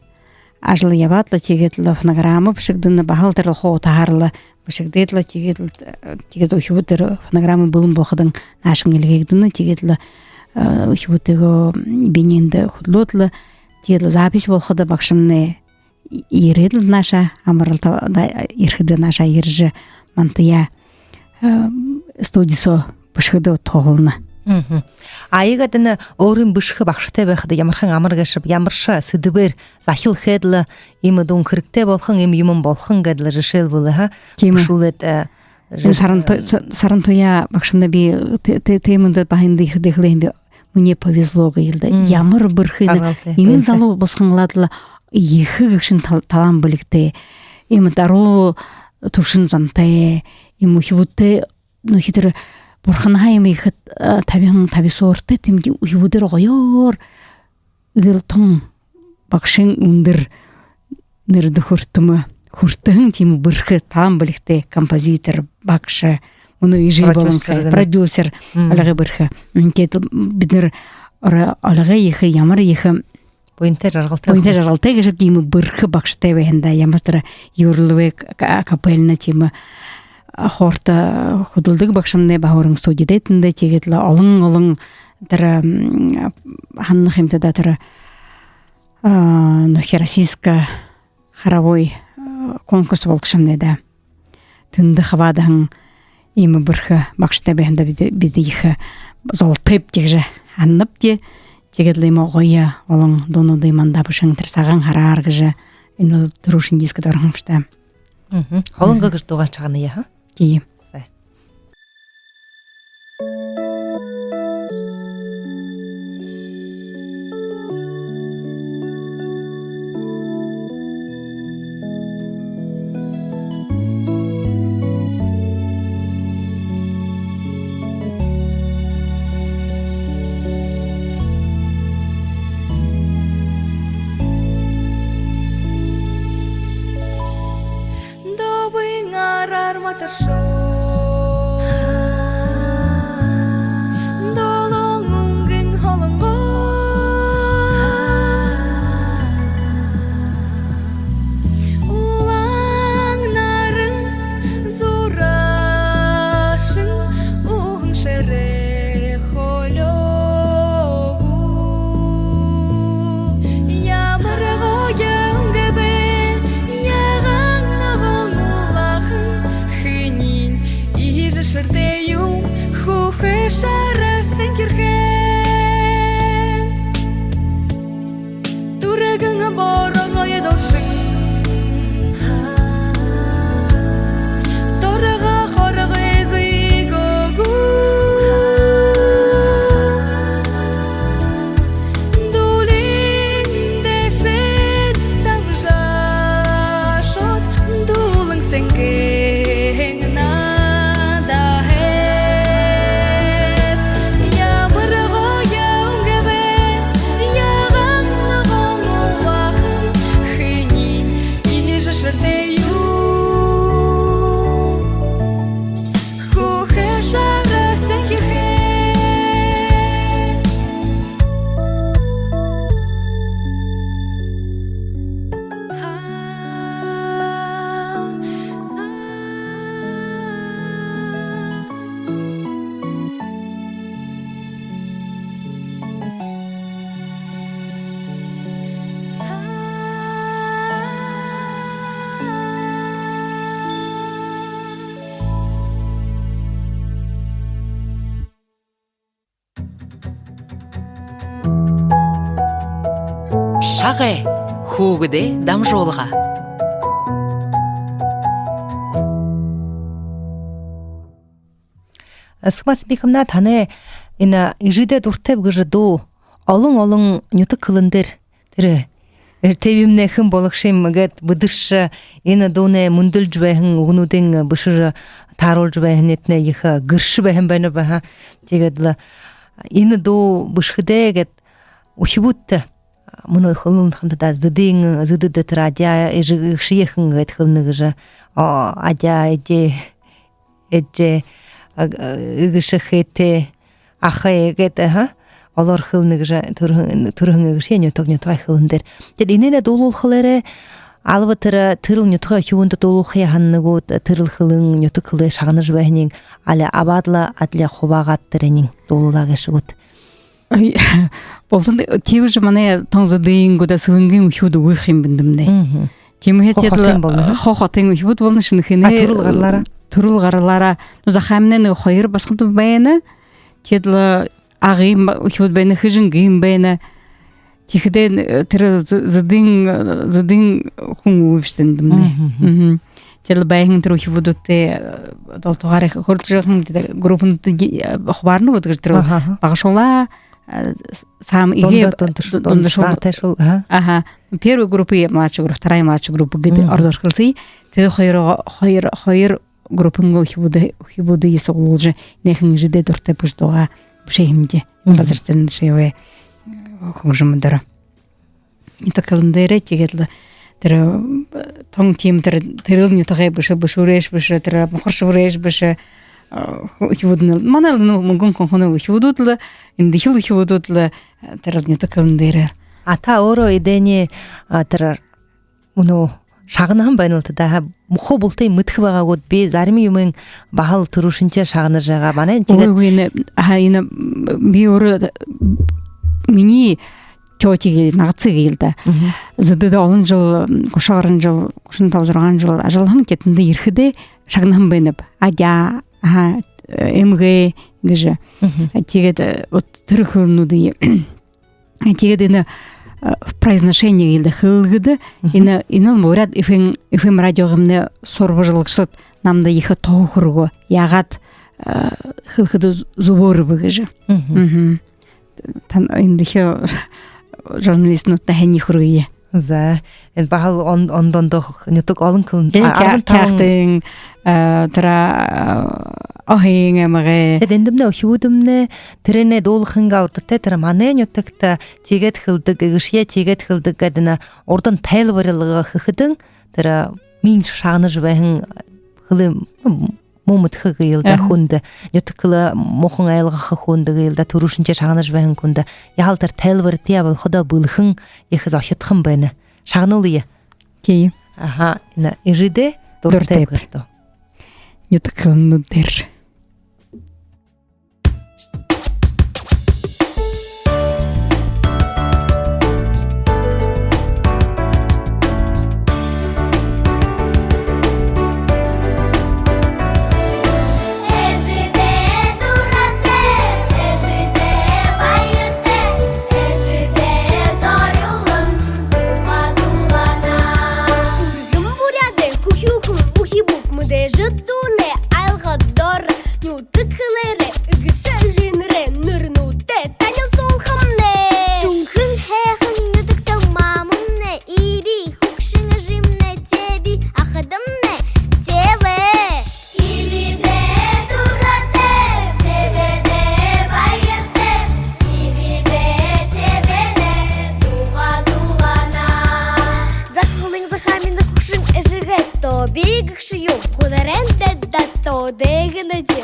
Ажал ябаад лэ, тиигээд лэ фонограмма бэшэгдэнэ, баһал тэрэл хуу утаһаар лэ бэшэгдээд лэ, тиигээд лэ, э, тиигээд үхибүүд тэрэ фонограмма бэлэн болоходонь наашань эльгээгдэнэ, тиигээд лэ, э, үхибүүдтэеэ бинеэндэ хүдэлөөд лэ, тиигээд лэ запись болоходо багшамнай ерээд лэ нааша, амаралтада ерэхэдэ нааша ерэжэ, мантаяа, э, студи соо бэшэхэдэ удхаһуулна. Мгм. А иигээд энэ өөрын бэшэхэ багшатай байхада ямархан амар гээшэб, ямаршье сэдэбээр захил хээд лэ, иимэ дуун хэрэгтэй болохонь, иимэ юумэн болохонь гээд лэ жэшээлбэл, аха? Тиимэ. Бэшүүлээд, э, энэ жэ- Саранту-, Са-, Сарантуяа багшамнай би тэ-, тэ-, тиимэ даа, баһа эндэ ерэхэдэ хэлээ һэм би, мне повезло гээл даа. Мм. Ямар бэрхэ энэ. Жаргалтай. Энэ залуу басаганууд лэ ехэ гэгшын тал-, талаан бэлигтэй. Иимэ даруу түвшин зантай, иимэ үхибүүдтэ, ну, хитэр бурханһаа иимэ ехэ, э, табиһан табисууртай, тиимэ үхибүүдээр гоёор, эгээл тон багшын үндэр нэрэдэ хүртэмэ, хүртэһэн тиимэ бэрхэ, талаан бэлигтэй композитор, багша, мүнөө эжы болонхой, продюсер гэнэ, продюсер, мм, альгай бэрхэ. М, тиигээд бидэнэр ори-, альгай ехэ, ямар ехэ буянтай, жаргалтай, буянтай, хүн, жаргалтай гээшэб, тиимэ бэрхэ багшатай байһан даа, ямар тэрэ Юраловай к-, к-, капельна тиимэ, а, хурда хүдэлдэг багшамнай баһа уран студидэ тэндэ, тиигээд лэ олон-олон тэрэ, м, һанана ха юмта даа, тэрэ, а, ну, Всероссийска хоровой, а, конкурс болгошомнай даа. Тэндэ хабаадаһан иимэ бэрхэ багшатай байһандаа бидэ, бидэ ехэ золтойбди гэжэ һананабди. Тиигээд лэ иимэ гоё олон дуунуудые манда бэшэһэн тэрэ «Сагаан һараар» гэжэ энэ түрүүшын дискэдэ ороһон юм шта. Мгм. Холонго гэжэ дуугаа шагная, ха? Тии. Сай. Добын араар матаршоо. Долоон үнгын холонго. Улаан наран зураашан уһан шэрээ холёо гү. Ямар гоё үнгэ бэ, ягаан ногоон улаахан хэниинь иигэжэ шэртэй юм, хүхэ шара сэнхирхэн. Түргэн бороной долшон. Торго хоргой зүйгөөгүй. Дулаан дэшээ дамжашоод, дулаан сэнгэн наадахад. Ямар гоё үнгэ бэ, ягаан ногоон улаахан хэниинь иигэжэ шэртэй юм. Хүхэ шара сэнхирхэн. Шагай хүүгэдэй дамжуулга. Асхма Цымбиковна, танай энэ «Эжыдээ дуратайб» гэжэ дуу олон-олон нютаг хэлэн дээрэ тэрэ эртэбимнай хэн бологшо юм гээд бэдэршэ, энэ дуунай мүндэлжэ байһан үгэнүүдые бэшэжэ тааруулжа байһан, энэтнай ехэ гэршэ байһан байна баһа. Тиигээд лэ энэ дуу бэшэхэдээ гээд үхибүүдтэ, мүнөө хэлэнэ хамта даа, зэдын, зэдыдэ тэрэ адяа эжы, эгэшэ ехэ гээд хэлэнэ гэжэ. О, адяа эжы, эжы, а, эгэшэ хээтэй, аха эгээд, аха, олоор хэлэнэ гэжэ, түрэһэн, түрэһэн эгэшэ нютаг, нютагай хэлэн дээрэ. Тиигээд энээнээ дуулуулхалаараа, алба тэрэ, тэрэл нютагай үхибүүндэ дуулуулхаяа һанана гүт, тэрэл хэлэн, нютаг хэлээ шагнажа байһаниинь, али абаад лэ, адли хубаагаад тэрэниинь дуулуулаа гээшэ гүт? Ай, болтон, тиибэжэ манай тон зэдын гү даа, Сэлэнгын үхибүүд үгы юм бэндэмнай. Мгм. Тиимэһээ хо тиигээд лэ хотын болоно, ха? Хо хотын үхибүүд болоно, Шэнэхээнэй. А, түрэл гаралаараа? Түрэл гаралаараа. Ну, Захааминай нэгэ хоёр басагад байна. Тиигээд лэ Агын ба-, үхибүүд байна, Хэжэнгын байна. Тиихэдээ, э, тэрэ зэ-, зэдын, э, зэдын хүн үгы бэшэ бэндэмнай. Мгм. Мгм. Тиигээд лэ байһан тэрэ үхибүүдтэй, э, долтогоор ехэ хөөрэлдэжэ байһан тэрэ группануудые, э, хубаарна гүт гэжэ тэрэ, аха, аха, багашуулаа, э, с-, саам иигээ дундаш-, дундашуул, дундаш-, багатайшуул, аха. Аха. Первая группа и младшая группа, вторая младшая группа гэдэг, мгм, ородоор хэлсэе. Тиигээд хоёр, хоёр, хоёр группын үхибүүдые, үхибүүдые суглуулжа, энэхэн «Эжыдээ дуратайб» гэжэ дуугаа бэшээ һэмди. Мгм. Базаржан Дашиевай хүгжэмөөр. Нютаг хэлэн дээрээ, тиигээд лэ тэрэ, э, тон тиимэ тэрэ, тэрэл нютагай бэшэ, бэшүүрээшье бэшэ, тэрэ мухаршабариишье бэшэ, э, ху-, үхибүүдынь. Манай лэ, ну, Мүнгэн Хонхоной үхибүүд лэ, эндэхил үхибүүд лэ, э, тэрэл нютаг хэлэн дээрээ. А та өөрөө эдэниие, а, тэрэ мүнөө шагнаһан байна лэ даа. Ха, хуу бултыень мэдэхэ байгаа гүт, би зарим юумыень баһал түрүүшынхиеэ шагнажа байгаа. Манай энэ тиигээд... Үгы, үгы, энэ, ха, энэ, м, би өөрөө, минии тётя гээл, нагаса гээл даа. Мгм. Зэдэ даа олон жэл, гуша гаран жэл, гушан таба, зургаан жэл ажаллаһан, тиигээд тэндэ ерэхэдээ шагнаһан байнаб. Адяа, ха, эмгээ гэжэ. Мгм. Тиигээд, э, вот тэрэ хэлэнүүдые, тиигээд энэ, э, произношение гээл даа, хэлэхэдэ, мгм, энэ, энэл Буряад FM, FM радиогоймнай сурбалжалагшад намда ехэ туһа хүргөө. Яагаад, э, хэлэхэдэ зүбөөр бэ гэжэ. Мгм. Мгм. Тан энэ дэхи журналистнуудта һайн хүргэе. За, энэ баһал он-, ондо ондоо нютаг, олон хэлэн. Тии, а, арбан табан хяагтын, э, тэрэ, э, оһын, эмгэй. Тиигээд эндэмнай үхибүүдэмнай тэрээнээ дуулахынгаа урда тээ тэрэ манай нютагта тиигээд хэлэдэг, эгэшые тиигээд хэлэдэг гээд энэ урдань тайлбарилга хэхэдэнь, тэрэ минии шагнажа байһан хэлэн, ну, муу мэдэхэ гээл даа, аха, хүндэ, нютаг хэлэ муухан ойлгохо хүндэ гээл даа, түрүүшынхиеэ шагнажа байһан хүндэ яһала тэрэ тайлбаритаяа болоходоо бэлэхэн, ехэ зохидхон байна. Шагнуулая. Тии. Аха, энэ эжыдээ дуратайб гэртөө. Нютаг хэлэнүүдээр. Эжыдээ дуратайб, эжыдээ баяртайб, эжыдээ зорюулан дуугаа дуулана. Үргэн Буряадай хүхюухэн үхибүүд мэдээжэ дуунай айлгад доро нютаг хэлээрээ эгэшэ эжынэрэй нэрэнүүдтэй танилсуулхамнай. Түнхэн һайхан нютагта мамамнай, иибии хүгшэн эжымнай, тэбии ахадамнай, тэбээ. Иибиидээ дуратайб, тэбээдээ баяртайб, иибиидээ, тэбээдээ дуугаа дуулана. Захаалайн Захааминда хүгшэн эжыгээ Тоби гэгшые Хударайн дайдада Тоди гэнэбди.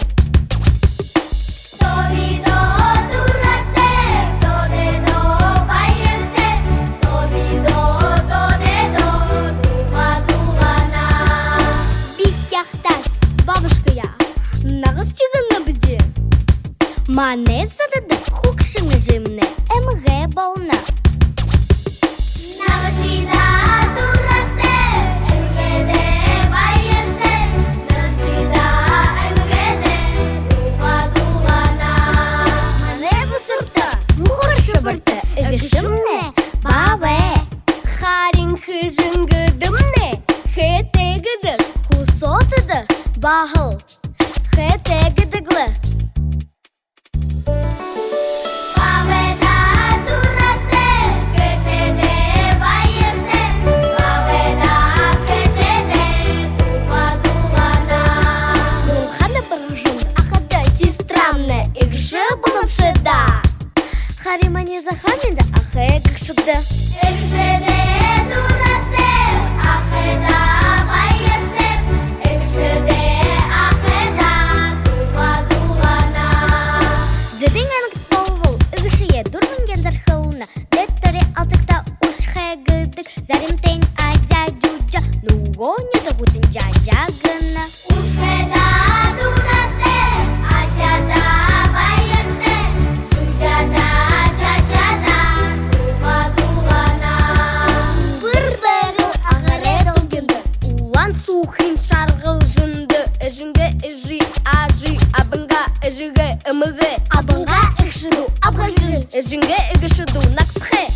Тобидоо дуратайб, Тодидоо баяртайб, Тобидоо, Тодидоо дуугаа дуулана. Би хяагтаас бабушкаяа нагаса гэнэбди. Манай задада хүгшэн эжымнай эмгээ болоно. Нагасадаа дуратайб, эмгээдээ баяртайб, нагасадаа, эмгээдээ дуугаа дуулана. Манай бусарта, мухар шэбэртэ эгэшэмнай баабай. Харин хэжэнгэдэмнай хээтэй гэдэг, хүсөөтэдэ баһал хээтэй гэдэг лэ. Баабайдаа дуратайб, хээтэйдээ баяртайб, баабайдаа, хээтэйдээ дуугаа дуулана. Муухай набаржан ахада сестрамнай эгэшэ болобши даа. Харин манай Захааминда ахай гэгшэбди. Эгэшэдээ дуратайб, ахайдаа баяртайб, эгэшэдээ, ахайдаа дуугаа дуулана. Зэдын аймагта болбол эгэшые дүрбэн янзаар хэлэнэ. Дээдэ тэрэ Алтагта үшхэй гэдэг, заримдань адяа, жужаа, нүгөө нютагуудтань жажаа гэнэ. Үшхэйдээ дуратайб, адяадаа баяртайб, жужаадаа, жажаадаа дуугаа дуулана. Бэр Байгал агарай долгиндо, Улаан Сухын Шаргалжанда, эжынгээ эжы ажы, абынгаа эжыгээ эмгээ, абынгаа эгэшэ дүү абгалжан, эжынгээ эгэшэ дүү нагасхай.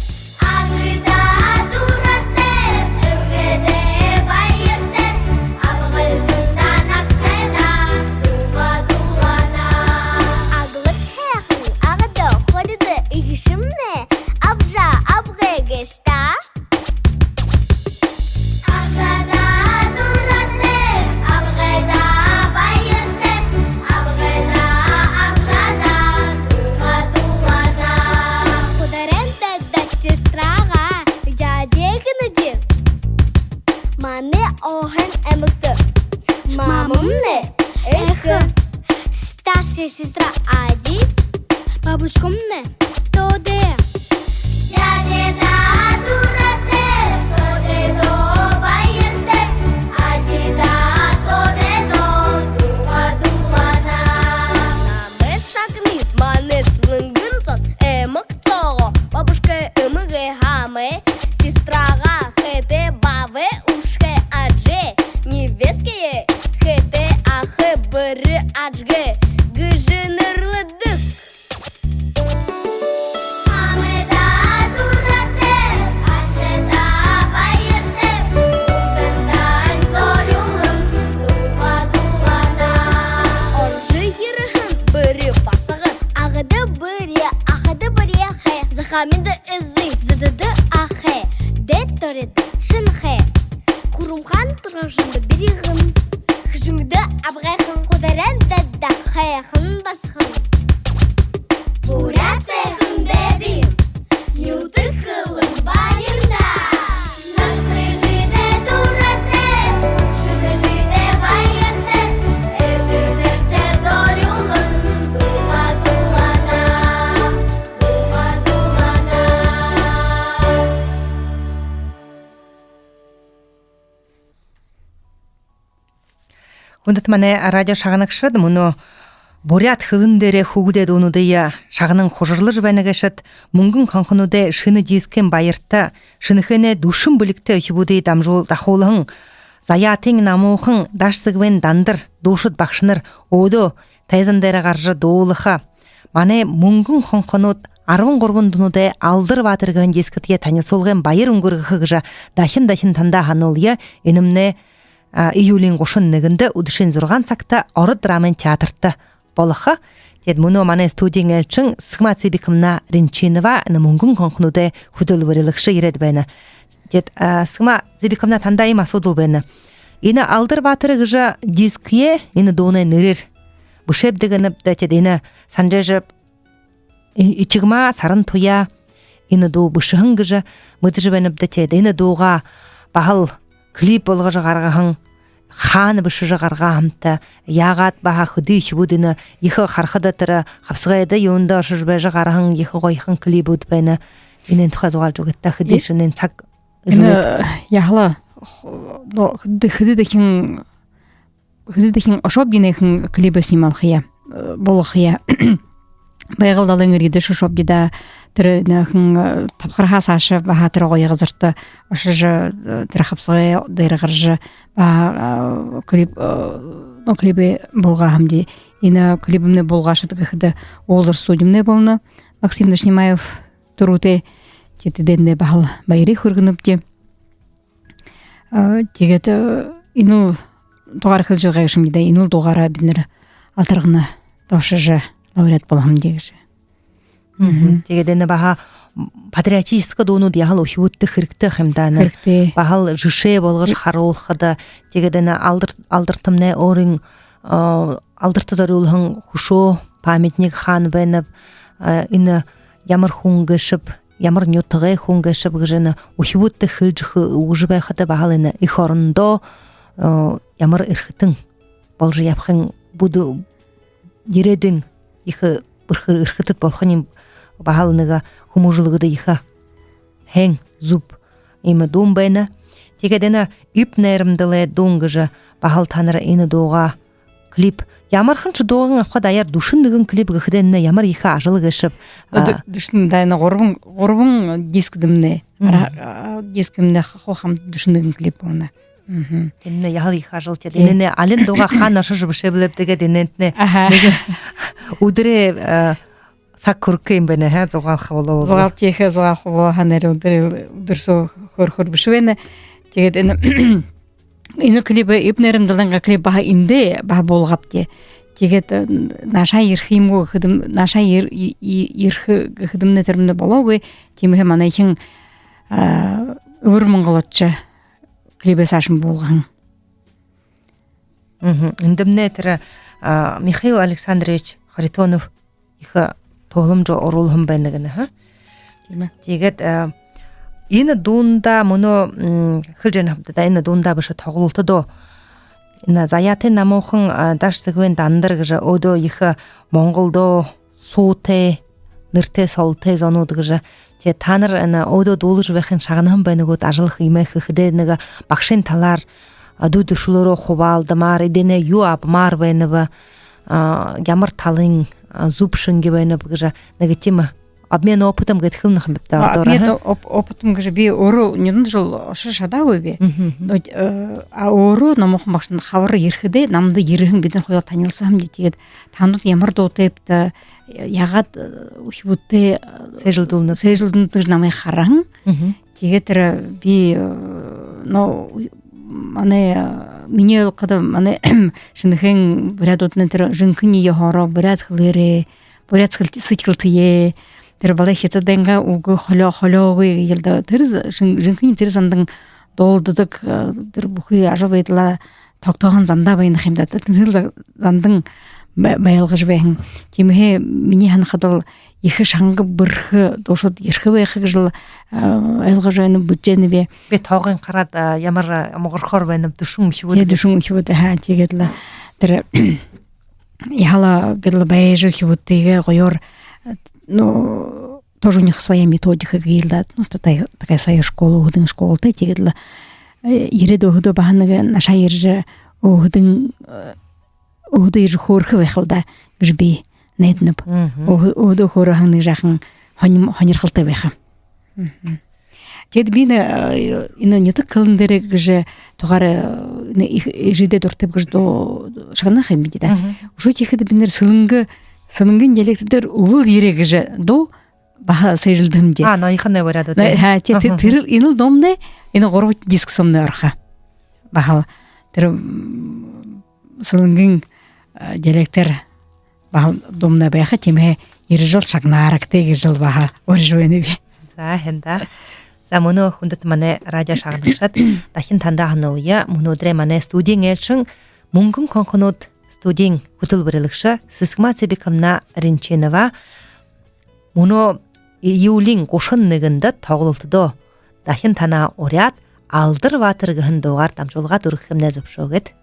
Ажыдаа дуратайб, эмгээдээ баяртайб, абгалжандаа, нагасхайдаа дуугаа дуулана. Аглаг һайхан Агада ходидо эгэшэмнай абжаа абгай гээшэ даа. Абжаадаа дуратайб, абгайдаа баяртайб, абгайдаа, абжаадаа дуугаа дуулана. Хударайн дайдада сестраа дядя гэнэбди. Манай Охойн аймагта мамамнай эхэ, старшая сестра Ади, бабушкамнай Тоди. Дядядаа дуратайб, Тодидоо баяртайб, Тургажанда бэригэн, хэжэнгдэ абгайхан, хударан дада хайхан басаган. Буряад сайхан дээдын нютаг хэлэн баяртай. Нас эжыдээ дуратай, хүгшэн эжыдээ баяртай, эжыдээ зорюулан дуугаа дуулана, дуугаа дуулана. Хүндэтэ манай радио шагнагшад, мүнөө буряад хэлэн дээрэ хүүгэдэй дуунуудые шагнан хужарлажа байна гээшэт. Мүнгэн хонхонуудай шэнэ дискын баярта Шэнэхээнэй дүшэн бэлигтэй үхибүүдые дамжуул-, дахуулһан Заяатын Намуухан, Дашсэгвэн Дандар дуушад багшанар өөдөө тайзан дээрэ гаража дуулаха. Манай Мүнгэн хонхонууд арбан гурбан дуунуудай Алдар Баатар гэһэн дискэдэ танилсуулгын баяр үнгэргэхэ гэжэ дахин дахин тандаа һануулъя. Энэмнай, а, июлиин гушан нэгэндэ үдэшын зургаан сагта Ород драмын театрта болохо. Тиигээд мүнөө манай студиин айлшан Сэгмаа Цыбиковна Ринчинова энэ Мүнгэн хонхонуудай хүтэлбэрилэгшэ ерээд байна. Тиигээд, а, Сэгмаа Цыбиковна, тандаа иимэ асуудал байна. Энэ Алдар Баатар гэжэ дискээ энэ дуунай нэрээр бэшээбди гэнэбди даа, тиигээд энэ Санжаажаб И-, Ичигма Сарантуяа энэ дуу бэшэһэн гэжэ мэдэжэ байнабди даа, тиигээд энэ дуугаа баһал клип болгожо гаргаһан, хаана бэшэжэ гаргаа һэмта, яагаад, баһа хэды үхибүүд энэ ехэ харахада, тэрэ хабсагайда юундэ ошожо байжа гараһан ехэ гоёхон клибүүд байна. Энээн тухай зугаалжа үгыт даа, хэды шэнээн саг эзэлээд. Энэ яһала, но, хэды, хэды дахин хэды дахин ошообди, энэхэн клибээ снималхаяа, э, буулгахаяа. Байгал далайн эрьедэ ошообди даа. Тэрэ энэхэн, э, табхарһаа сааша баһа тэрэ гоё газарта ошожо, э, тэрэ хабсагай дээрэ гаража, баһа, э, клиб, э, но, клибээ буулгаа һэмди. Энэ клибымнай буулгаашад гэхэдэ, Уулар студимнай болоно. Максим Дашинимаев түрүүтэй. Тиигээд тэдэндэ баһал баярые хүргэнэбди. А, тиигээд, э, энэл дуугаар хэлэжэ байгаа гээшэмди даа, энэл дуугаараа бидэнэр Алтарганада ошожо, лауреат болоһомди гэжэ. Мгм. Тиигээд энэ баһа патриотическа дуунууд яһала үхибүүдтэ хэрэгтэй юм даа, энэ. Хэрэгтэй. Баһал жэшээ болгожо харуулхада, тиигээд энэ алдар-, алдартамнай өөрын, а, алдарта зорюулһан хүшөө, памятник хаана байнаб, а, энэ ямар хүн гээшэб, ямар нютагай хүн гээшэб гэжэ энэ үхибүүдтэ хэлэжэ хэ-, үгэжэ байхада, баһал энэ эхэ орондоо, э, ямар эрхэтэн боложо ябахань, бүдэ ерээдүйн ехэ бэрхэ эрхэтэн болохонь баһал нэгэ хүмүүжүүлгэдэ ехэ һайн, зүб иимэ дуун байна. Тиигээд энэ эб найрамдалай дуун гэжэ баһал таанар энэ дуугаа клип. Ямарханшье дуугайнгаа абахада, аяар дүшэн нэгэн клип гэхэдээ, энэ ямар ехэ ажал гээшэб. Э, а, дү-, дүшэн, даа, энэ гурбан, гурбан дискдэмнай. Мгм. Ара-, а, дискдэмнай хуу хамта дүшэн нэгэн клип болоно. Мгм. Тиимэ яһала ехэ ажал тиигээд. Тии. Энээнэй алин дуугаа хаана ошожо бэшээб гэлэб, тиигээд энээнтнай. Аха. Нэгэ үдэрэй, э, саг хүрхэ юм байна, ха, зугаалха болоо. Зугаалха, тиихэ зугаалха болоо, һаа, нээрээ үдэр, үдэр соо хөөрэхөөр бэшэ байна. Тиигээд энэ, энэ клибээ, эб найрамдалайнгаа клиб баһа эндээ баһа буулгаабди. Тиигээд, э, наашаа ерэхэ юм гү гэхэдэм, наашаа ер-, е-, е-, ерэхэ гэхэдэмнай тэрэмнай болоогүй. Тиимэһээ манайхин, а, Үбэр Монголшье клибээ саашань буулгаһан. Мгм. Эндэмнай тэрэ, а, Михаил Александрович Харитонов ехэ туһаламжа оруулһан байна гэнэ, ха? Тиимэ. Тиигээд, а, энэ дуунда мүнөө, м, хэлэжэ байнабди даа, энэ дуунда бэшэ, тоглолтодоо. Энэ Заяатын Намуухан, а, Дашсэгвэн Дандар гэжэ өөдөө ехэ Монголдо суутай, нэрэтэй солотой зонууд гэжэ. Тиигээд таанар энэ өөдөө дуулажа байхыень шагнаһан байна гүт, ажал хэмээ хэхэдээ нэгэ багшын талаар, а, дүй дүршэлөөрөө хубаалдамаар, эдэнэй юу абамаар байнаб, а, ямар талын, а, зүб шэнги байнаб гэжэ нэгэ тиимэ обмен опытом гээд хэлэнэ ха юм бибди даа. А, ородоор, обмен, ха? Оп-, опытом гэжэ би өөрөө нюдэн жэл ошожо шадаагүйб. Мгм. Но, э, а өөрөө Намуухан багшын хабар ерэхэдээ намда ерэһэн, бидэнэр хоёроо танилсаһамди, тиигээд танууд ямар дуутайбта, яагаад, э, үхибүүдтэ, э, сээжэлдүүлнэб, сээжэлдүүлнэб гэжэ намайе хараһан. Мгм. Тиигээд тэрэ би, э, но, манай, э, минии ойлгоходо, манай Шэнэхээнэй буряадууднай тэрэ жэнхэни ёһоороо, буряад хэлээрээ, буряад сэдьхэл-, сэдьхэлтэеэ, тэрэ балай хитадайнгаа үгэ холёо-, холёогүй гээл даа. Тэрэ з-, жэн-, жэнхэни тэрэ зандан дуулдадаг, э, тэрэ бүхы ажабайдалаа тогтооһон зандаа байна ха юм даа. Тэрэл за-, зандан бай-, байлгажа байһан. Тиимэһээ минии һанахадал, ехэ шанга бэрхэ дуушад ерэхэ байха гэжэл, э, ойлгожо байнаб, бүжэнэб. Би тоогынь хараад, а, ямар, а, амгархаар байнаб, дүшэн үхибүүд. Тээ, дүшэн үхибүүд, аха, тиигээд лэ тэрэ яһала гэрэл байжа үхибүүдтэеэ гоёор, э, ну, тоже у них своя методика гэел даа. Ну, та-, та-, такая своя школа, өөһэдын школатай, тиигээд лэ, э, ерээд өөһэдөө баһа нэгэ наашаа ерэжэ, өөһэдын, э, өөһэдөө ерэжэ хөөрэхэ байхал даа гэжэ би найданаб. Мгм. Өөһэ-, өөһэдөө хөөрэһэн нэгэ жаахан һоним-, һонирхолтой байха. Мгм. Тиигээд би энэ, э, энэ нютаг хэлэн дээрэ гэжэ тугаар, э, энэ ехэ, эжыдээ дуратайб гэжэ дуу шагнаа ха юм бидэ даа. Мгм. Үшөө тиихэдэ бидэнэр Сэлэнгэ-, Сэлэнгын диалект дээрэ «Үбэл ерээ» гэжэ дуу баһа сээжэлдэһэн даа. А, ноёхон буряадууд, на-, э? Ха, тээ, тээ, Мгм. Тэрэл энэл дуумнай, энэ гурбадахи диск соомнай орохо. Баһал тэрэ, м, Сэлэнгын, э, диалектээр баһал дуумнай байха, тиимэһээ ерэжэл шагнаарагты гэжэл баһа уряжа байнаб. За, һайн даа. За, мүнөө, хүндэтэ манай радио шагнагшад, дахин танда һануулъя, мүнөөдэрэй манай студиин айлшан, «Мүнгэн хонхонууд» студиин хүтэлбэрилэгшэ Сэсэгма Цыбиковна Ринчинова. Мүнөө июлиин гушан нэгэндэ тоглолтодоо дахин танаа уряад, «Алдар баатар» гэһэн дуугаар дамжуулга үргэхэмнай зүбшөөгыт.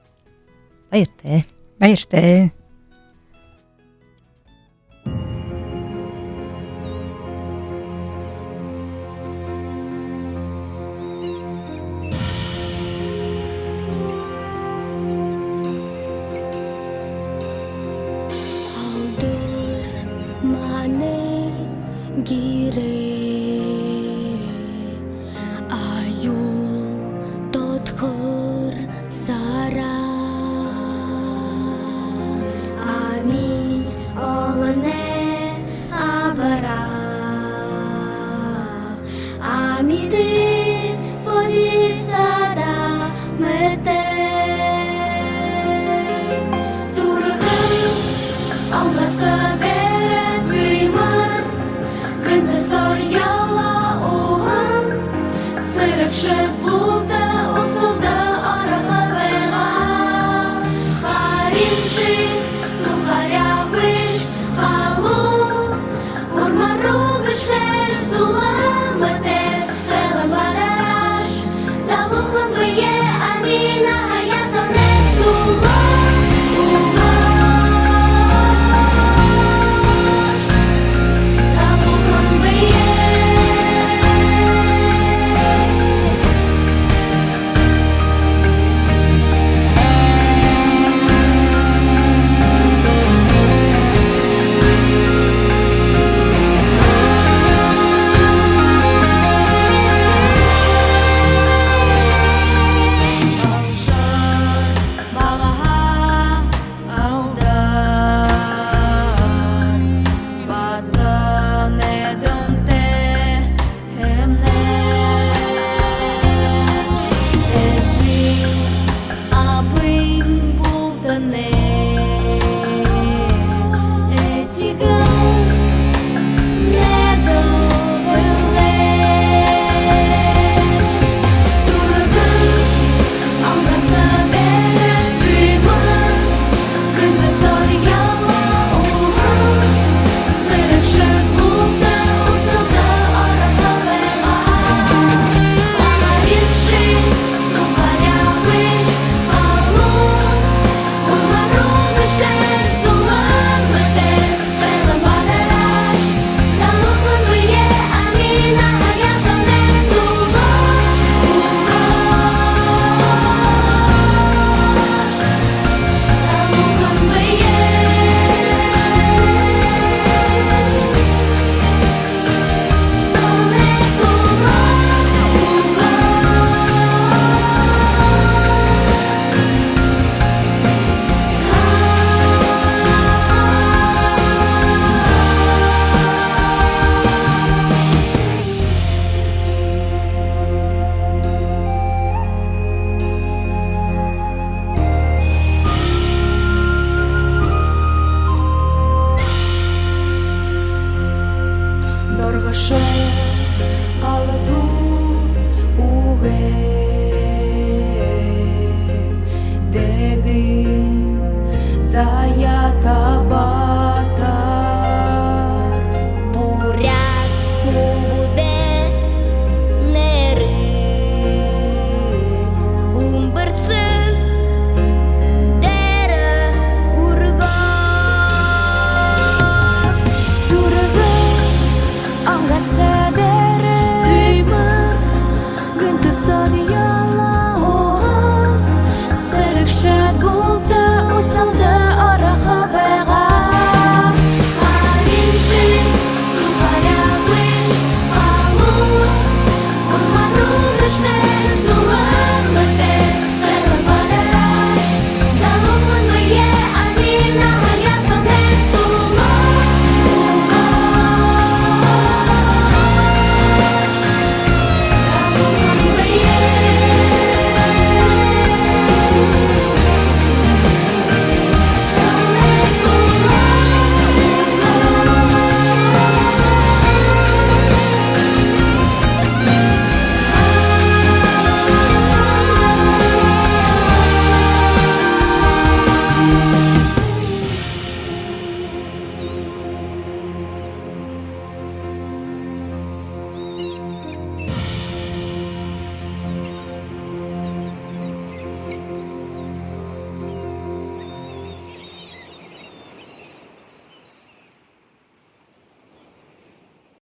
Баяртай. Баяртай.